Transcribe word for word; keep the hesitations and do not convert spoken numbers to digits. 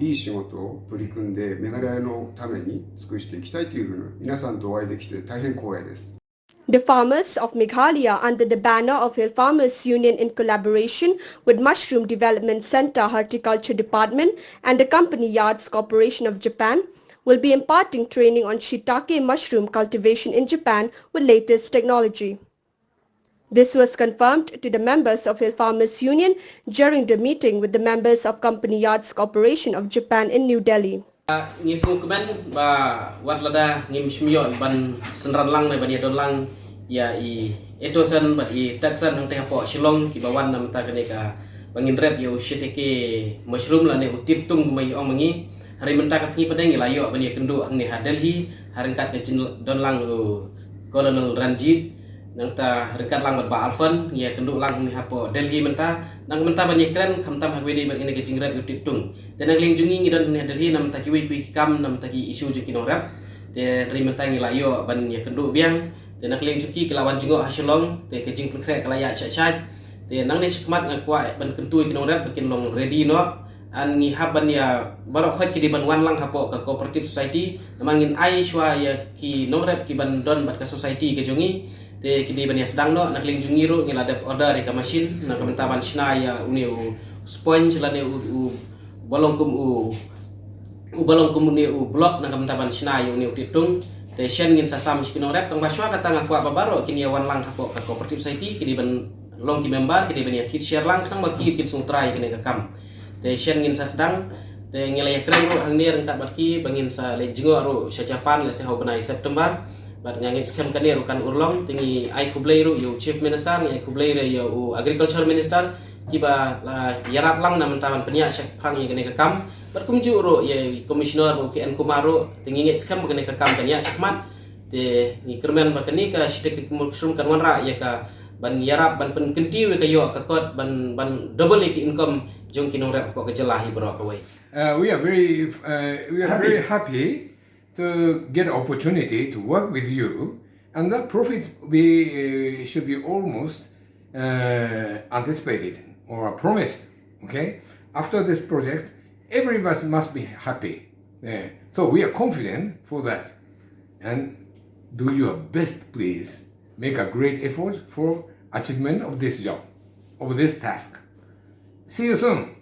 いい仕事を取り組んで、メガラヤのために尽くしていきたいというふうに、皆さんとお会いできて大変光栄です。 The farmers of Meghalaya, under the banner of Hill Farmers Union in collaboration with Mushroom Development Centre Horticulture Department and the Company Yards Corporation of Japan, will be imparting training on shiitake mushroom cultivation in Japan with latest technology. This was confirmed to the members of Hill Farmers Union during the meeting with the members of Company Yards Corporation of Japan in New Delhi. Ngi sngewkmen ba wat lada ngim shym ïoh ban synran lang ne ban ïadon lang ïa i Etosen bad i Teksen hangtei hapoh Shillong kiba wan na mynta kane kaba ngin rep ïa u shiitake mushroom lane u tittung kumba ngi ong ma ngi. Hynrei mynta ka sngi pat ngi la ïoh ban ïakynduh hangne ha Delhi ha ryngkat ka jingdon lang u Colonel Ranjit. Nangta ryngkat lang bad Bah Alfon ngi ïakynduh lang hangne hapoh Delhi mynta. Nang mynta ban ïakren khamtam ha kawei de bad kane ka jingrep ïa u tittung. Te na ka liang jong ngi ngi don hangne ha Delhi namar ki wei ki wei ki kam namar ki issue jong ki nongrep. Te hynrei mynta ngi la ïoh ban ïakynduh biang. Te na ka liang jong ki ki la wan jngoh ha Shillong te ka jingpynkhreh ka la ïaid shaid-shaid. Te nangne shakhmat nga kwah ban kyntu ïa ki nongrep ba kin long ready noh. Ngi hap ban ïa baroh khoit ki dei ban wan lang hapoh ka cooperative society. Namar ngin ai shuwa ïa ki nongrep ki ban don bad ka society ka jong ngi. Te ki dei ban ïa sdang noh. Na ka liang jong ngi ruh ngi la dep order ïa ka machine na ka bynta ban shna ïa une u sponge lane u ba long kum u u ba long kum une u block na ka bynta ban shna ïa une u tittung. Te shen ngin sa sam sha ki nongrep tang ba shuwa kata nga kwah ba baroh kin ïa wan lang hapoh ka cooperative society ki dei ban long ki member ki dei ban ïa thied sher lang khnang ba ki kin sngewtrai ïa kane ka kam. Te shen ngin sa sdang te ngi la ïakren ruh hangne ryngkat bad ki ba ngin sa leit jngoh ruh sha Japan lehse ha u bnai September. Bad nga ngeit skhem kane ruh kan urlong te ngi ai khublei ruh ïa u Chief Minister ngi ai khublei ruh ïa u Agriculture Minister kiba la ïarap lang na mynta ban pynïaid shaphrang ïa kane ka kam. Bad kumjuh ruh ïa i Commissioner ba u K N Kumar ruh te ngi ngeit skhem ba kane ka kam kan ïaid shakhmat. Te ngi kyrmen ba kane ka shiitake mushroom kan wanrah ïa ka ban ïarap ban pynkyntiew ïa ka ïoh ka kot ban ban double ïa ka income jong ki nongrep hapoh ka jylla hi baroh kawei. Uh, we are very uh, we are very happy to get opportunity to work with you, and the profit we uh, should be almost uh, anticipated or promised. Okay, after this project, everybody must be happy. Uh, so we are confident for that, and do your best, please. Make a great effort for achievement of this job, of this task. See you soon.